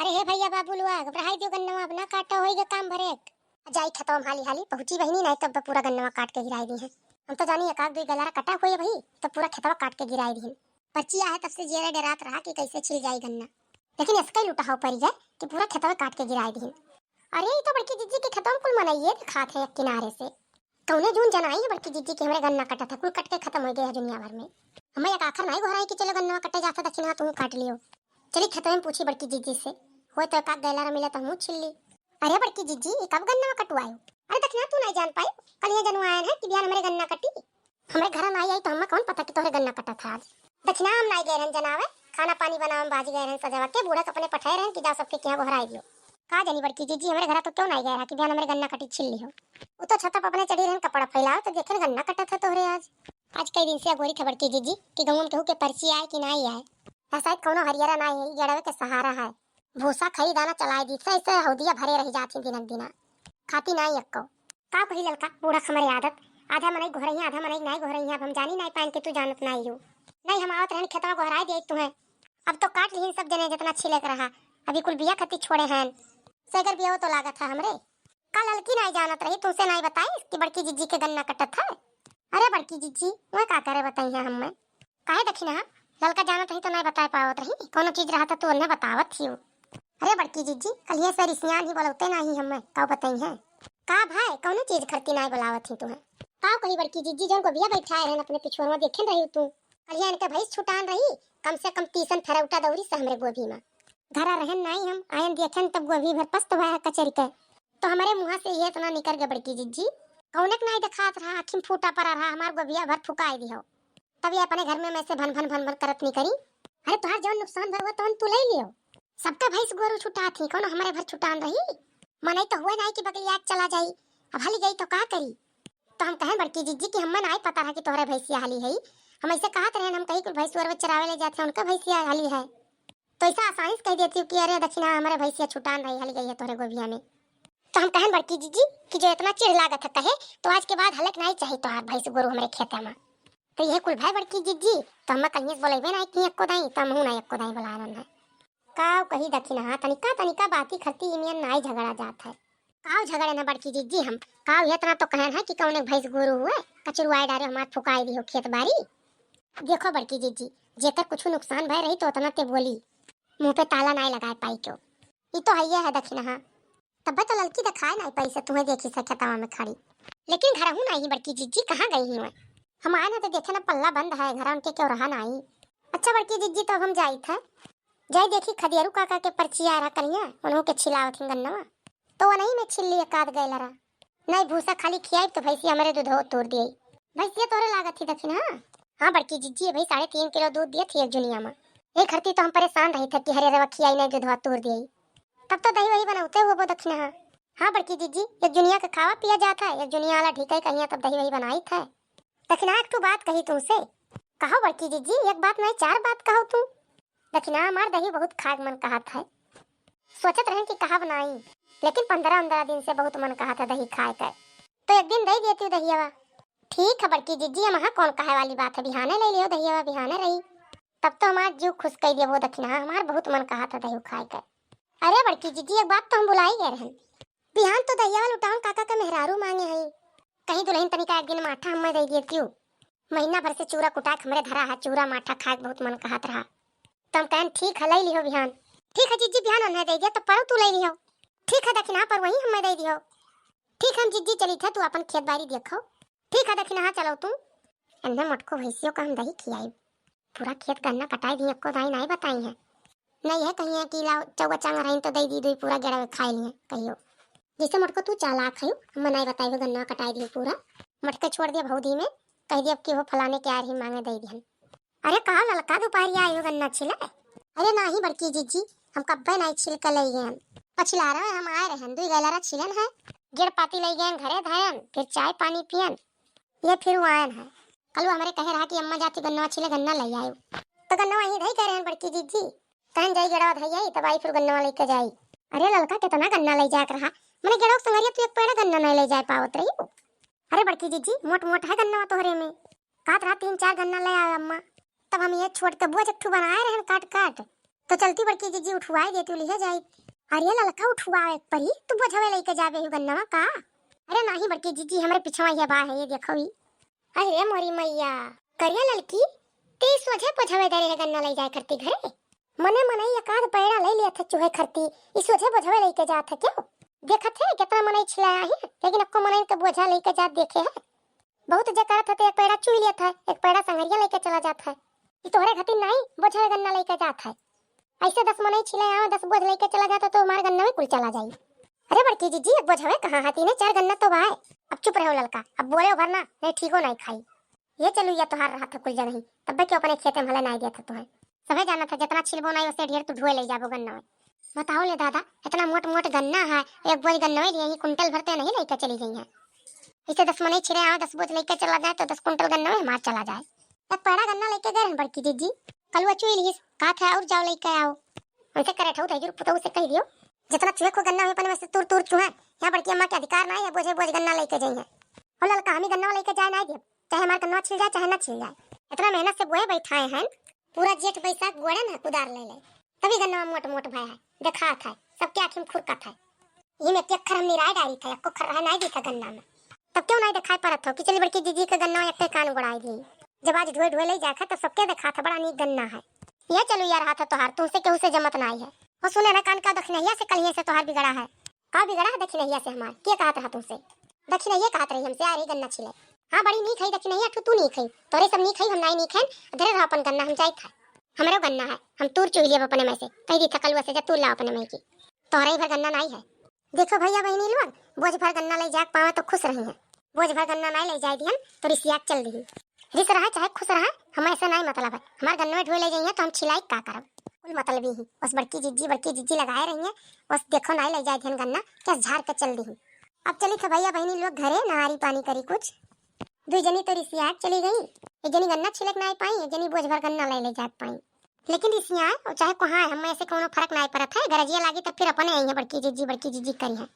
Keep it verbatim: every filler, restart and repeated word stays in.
ए भैया बाबू लोग, बढ़ाई दियो गन्नवा, अपना काटा होई गे काम भरेक। जाई खेतवा में हाली हाली पहुँची बहिनी, नाहीं तब पूरा गन्नवा काट के गिराई दिहैं। हम तो जानी एक आध दुई गैलारा कटा होई भाई, तो पूरा खेतवा काट के गिराई दिहन। पर्ची आहे तब से जियरा डेरात रहा कि कैसे छिल जाई गन्ना, लेकिन इसका ही लुटाव परी है कि पूरा खेतवा काट के गिराई दिहन। अरे, ई तो बड़की जिज्जी के खेतवा में कुल मनइये देखात है एक किनारे से। कौने जून जनाई है बड़की जिज्जी कि हमरे गन्ना कटत है, कुल कट के खतम होइ गए है दुनिया भर में। हमें एक आखर नाहीं गोहराई कि चलो गन्ना कटे जाता दखिनहा, तू काट लियो। चली खेतवे में पूछी बड़की जिज्जी से, होय तो एक आध गैलारा मिले तो हमहूँ छिल ली। अरे बड़की जिज्जी, ई कब गन्ना कटुआयो? अरे दखिनहा, तू नाहीं जान पाई, कलिया जनुआयन है कि बिहान हमरे गन्ना कटी। हमरे घरा नाहीं आई तो हमें कौन पता कि तोहरे गन्ना कटत है आज। दखिनहा, हम नाहीं गए रहन जनावे, खाना पानी बनावे में बाजी गए रहन सजवा के, बूढ़ा के अपने पठाए रहन कि जाओ सबके किहाँ गोहराई दियो। का जानी बड़की जिज्जी, हमरे घरा तो क्यों नाहीं गए रहा कि बिहान हमरे गन्ना कटी छिल लिहो। उ तो छता पर अपने चढ़ी रहन कपड़ा फैलावे तो देखेन गन्ना कटत है तोहरे आज। आज कई दिन से अगोरी थे बड़की जिज्जी कि गौवन केहू के पर्ची आए कि नाहीं आए। आ शायद कौनो हरियरा नाहीं है, ई गेड़वे के सहारा है। भूसा खरी दाना चलाए दी, ऐसे हौदिया भरे रह जात ही दिनक दिना। खाती नाहीं एक्को। का कही ललका, बूढ़ा हमरे आदत, आधा मनई गोहरइया, आधा मनई नाहीं गोहरइया, अब हम जानी नाहीं पाएन कि तू जानत नाहीं हो। नाहीं, हम आवत रहन खेतवा गोहराए दिए तुहें। अब तो काट लिहिन सब जने जितना छिले के रहा, अभी कुल बिया खती छोड़े हैं। सैगर बिया तो लागत है हमरे। का ललकी नाहीं जानत रही, तुमसे नाहीं बताई कि बड़की जिज्जी के गन्ना कटत है? अरे बड़की जिज्जी, वह का करे बताई है हमें? काहे दखिनहा, ललका जानत रही तो नाहीं बताए पावत रही, कौनो चीज रहा तो तू उन्हें बतावत ही हो। अरे बड़की जिज्जी, कलिया से रिसियान ही बोलौते नाहीं हमें, का बताई है? का भाई, कौनो चीज खरती नाहीं बोलावत ही तुम्हें? का कही बड़की जिज्जी, जौन गोभिया बैठाए रहन अपने पिछुआ में देखे रही तू, कलिया इनके भैंस छुटान रही, कम से कम तीसन फेरौटा दौरी से हमरे गोभी में। घरा रहन नाहीं हम, आयन देखेन तब गोभी भर पस्त भया है कचर के। तो हमरे मुँहा से ये इतना निकर गए बड़की जिज्जी, कौने के नाहीं देखात रहा, आँखी में फूटा पड़ा रहा, हमार गोभिया भर फुकाए दिहो। तब ये अपने घर में मैं से भन भन भन भन करत निकरी। अरे तोहार जौन नुकसान भर हुआ तौन तू ले लियो। सबका भैंस गोरू छुटा थी, कौनो हमरे भर छुटान रही? मनई तो हुए नाहीं कि बगलिया चला जाई, अब हली गई तो का करी? तो हम कहेन बड़की जिज्जी कि हमें नाहीं पता रहा कि तोहरे भैंसिया हली है। हम ऐसे कहत रहन, हम कही कुल भैंस गोरू चरावे ले जात हैं, उनका भैंसिया हली है। तो ऐसा आसानी से कह देती हूँ कि अरे दखिनहा, हमरे भैंसिया छुटान रही, हली गई है तोहरे गोभिया में। तो हम कहेन बड़की जिज्जी कि जो इतना चिढ़ लागत है कहे, तो आज के बाद हलक नाहीं चाही तोहार भैंस गोरू हमरे खेते में। तो यह कुल भाई बड़की जिज्जी, तो हमें कहीं से बोलेबे नाहीं कि एक्को दाई, तो हमहूँ नाहीं एक्को दाई बोलाए रहन है। का कही दखिनहा, तनिका तनिका बाती खरती इनियन नाहीं झगड़ा जात है। काव झगड़े न बड़की जिज्जी हम, काव इतना तो कहन है कि कौने भैंस गोरू हुए, कचरुआए डारे हमार फुकाए दिहो खेत बारी। देखो बड़की जिज्जी, जेकर कुछ नुकसान भय रही तो उतना ते बोली, मुँह पे ताला नाहीं लगाए पाई क्यों। ई तो हइये है दखिनहा। तब्बे तो ललकी देखाए नाहीं पाई से तुम्हें देखी से खेतवा में खड़ी। लेकिन घरहू नाहीं बड़की जिज्जी, कहाँ गई ही मैं? हम आए ना तो देखे ना पल्ला बंद है, घर उनके क्यों रहा नाहीं। अच्छा बड़की जिज्जी, तो अब हम जाइत है, जाई देखी खदियरू काका के पर्ची आ रहा कलिया, उन्हों के छिलावत ही गन्नवा। तो वो नहीं में छिल लिए काद गए लरा। नाहीं भूसा खाली खियाई तो भैंसिया हमरे दूधो तोड़ दिए। भैंसिया तोरे लागत ही दखिनहा। हाँ बड़की जिज्जी, भाई साढ़े तीन किलो दूध दिए थी एक जुनिया में। एक हरती तो हम परेशान रही थे कि हरे रवा खियाई नाहीं दूधवा तोड़ दिए। तब तो दही वही बनौते हुए वो दखिनहा। हाँ बड़की जिज्जी, एक जुनिया के खावा पिया जात है, एक जुनिया वाला ढीके कहिया तब दही वही बनाई थे। दखिनहा एक ठो बात कही तुमसे। कहो बड़की जिज्जी, एक बात नाहीं चार बात कहो तू। दखिनहा हमार दही बहुत खाए के मन कहत है। सोचत रहन कि कहब नाहीं, लेकिन पंद्रह उन्द्रह दिन से बहुत मन कहत है दही खाए के। तो एक दिन दे देती हूँ दहियावा। ठीक है बड़की जिज्जी, हम हाँ कौन कहे वाली बात है, बिहाने ले लियो दहियावा, बिहाने रही। तब तो हमार जीव खुश कई दिया वो दखिनहा, हमार बहुत मन कहत है दही खाए के। अरे बड़की जिज्जी, एक बात तो हम भुलाई गए रहन। बिहान तो दहियावा लुटावन काका के मेहरारू मांगे है। कहीं दुलहिन तनिका एक दिन माठा हमें दे दिए क्यों? महीना भर से चूरा कुटाए के हमरे धरा है, चूरा माठा खाए के बहुत मन कहत रहा। तो हम कहेन ठीक है, ले लिहो बिहान। ठीक है जिज्जी, बिहान उन्हें दे दिया तो परौ तू ले लिहो। ठीक है दखिनहा, परौ वही हमें दे दिहो। ठीक है हम जिज्जी चली थे, तू अपन खेत बारी देखो। ठीक है दखिनहा, चलो तू। एन्ने मोटको भैंसियों का हम दही खियाई। पूरा खेत गन्ना कटाई दी, एक्को दाई नाहीं बताई है। नाहीं है कहिए कि लाओ चौवा चांग रही तो दे दी, दुई पूरा गेड़ा खाए लिए कहियो। जैसे मोटको तू चालाक है, हम नाहीं बताई हो गन्ना कटाई दी पूरा। मोटके छोड़ दिया भौदी में, कह दिया कि वो फलाने के आ रही मांगे दे दिहन। अरे कहा ललका दोपहरिया आई हो गन्ना छिले? अरे नाहीं बड़की जिज्जी, हम कब्बे नाहीं छिल के ले गए। पछिला रहे हम आए रहन, दुई गैलरा छिलन है, गिड़ पाती ले गए घरे धयन, फिर चाय पानी पियन। ये फिर वो आयन है। कल वो हमरे कहे रहा कि अम्मा जाती गन्नवा छिले, गन्ना ले आयो। तो गन्नवा यहीं धई कह रहे हैं बड़की जिज्जी। तहन जाई गेड़वा धई आई, तब आई फिर गन्नवा लेके जाई। अरे ललका, कितना गन्ना ले जाए के रहा। मने गेड़वा के संगरिया तू एक पेड़ा गन्ना नहीं ले जाए पावत रही। अरे बड़की जिज्जी, मोट मोट है गन्नवा तोहरे में। कहत रहा तीन चार गन्ना ले आवे अम्मा। तब हम ये छोट के बुआ जट्ठू बनाए रहन काट काट। तो चलती बड़की जिज्जी, उठवाए देती, लिहे जाई। अरे ललका, उठवाए परी, तू बोझवे लइके जाबे हु गन्नवा का? अरे नाही बड़की जिज्जी, हमरे पिछवा ये बा है, ये देखो ही। अरे मोरी मैया, करिया ललकी, ते सोझे बोझवे धरे है गन्ना लइ जाए करती घरे। मने मनई एकाध पैड़ा लइ लिया था चूहे खरती, ई सोझे बोझवे लइके जात है क्यों? देखत है कितना मनई छिलाया है, लेकिन अक्को मनई के बोझा लइके जात देखे है। बहुत जे करत है तो एक पैड़ा चुई लिया था, एक पैड़ा संगरिया लइके चला जात है। ई तोहरे घटी नाही बोझवे गन्ना लइके जात है। ऐसे दस मनई छिले आवे, दस बोझ लइके चला जात है तो हमार गन्ना में कुल चला जाई। अरे बड़की जिज्जी, एक बोझवे कहाँ है, तीने चार गन्ना तो बाय। अब चुप रहो ललका, अब बोले भरना, नहीं ठीको नहीं खाई। ये चलू या तोहार रहा था कुल जनही, तब्बे क्यों अपने खेते में हले नाई देत है तोहे। सभे जानत है जितना छिलबो नाई उसे ढेर तू ढोए ले जाबो गन्नवे। बताओ ले दादा, इतना मोट मोट गन्ना है, एक बोझ गन्नवे लिए ही कुंटल भरते नहीं लइके चली गई है। इसे दस मनई छिले आवे, दस बोझ लइके चला जाए तो दस कुंटल गन्नवे हमार चला जाए। एक पैड़ा गन्ना लइके गए रहन बड़की जिज्जी, कलुआ चुई लिहिस, कहा था और जाओ लइके आओ। उनसे करे ठऊ रह पुतऊ से कह दियो, जितना चुहे को गन्ना हुए अपने में से तूर तूर चुहे, यहाँ बड़की अम्मा के अधिकार ना है, बोझे बोझ गन्ना लइके जाइए। हो ललका, हम ही गन्ना लइके जाए ना दिए, चाहे हमार गन्ना छिल जाए चाहे ना छिल जाए। इतना मेहनत से बोए बैठाए हैं, पूरा जेठ बैसाख गोड़े न कुदार ले ले, तभी गन्ना मोट मोट भय है, देखात है, सबके आँखी में खुरकत है। ई में के अक्षर हम निराय डारी था, एको अक्षर रहे नाई दिखा गन्ना में। तब क्यों नाई दिखाई पड़त हो कि चली बड़की जिज्जी के गन्ना एक कान उगड़ाई दी। जब आज ढोए ढोए ले जाखा तो सबके देखात है बड़ा नीक गन्ना है। ये चलू यार हाथ तोहार, तुमसे केहू से जमत नाई है। हो सुने ना कान का दखिनहिया से कलिए से तोहार बिगड़ा है। का बिगड़ा है दखिनहिया से हमार? के कहत रहा तुमसे? दखिनहिया कहत रही हमसे, आ रही गन्ना छिले। हाँ बड़ी नीक है दखिनहिया, ठू तू नीक है, तोरे सब नीक है, हम नाई नीक है। धरे रहो अपन गन्ना, हम जाइत है। हमरो गन्ना है, हम तूर चुई लेब अपने में से, कह दी थकलुआ से जा तूर ला अपने में की। तोहरे ही भर गन्ना नाई है। देखो भैया बहिनी लोग, बोझ भर गन्ना ले जाके पावे तो खुश रही हैं। बोझ भर गन्ना नाई ले जाए दिहन तो रिसिया के चल दिही। रिस रहा चाहे खुश रहा, हम ऐसे नाई मतलब है। हमार गन्नवे ढोए ले जाइए तो हम छिलाई का करब? कुल मतलबी ही, बस बड़की जिज्जी बड़की जिज्जी लगाए रही हैं। बस देखो नाई ले जाए दिहन गन्ना, क्या झाड़ के चल दिही। अब चली था भैया बहिनी लोग घरे नहारी पानी करी कुछ। दुई जनी तो रिसिया के चली गई, एक जनी गन्ना छिलक नाई पाई, एक जनी बोझ भर गन्ना ले ले जात पाई। लेकिन रिसिया और चाहे कोहाँ है, हम ऐसे कोनो फर्क नाई पड़त है। गरजिया लागी तो फिर अपने आई है बड़की जिज्जी बड़की जिज्जी करी है।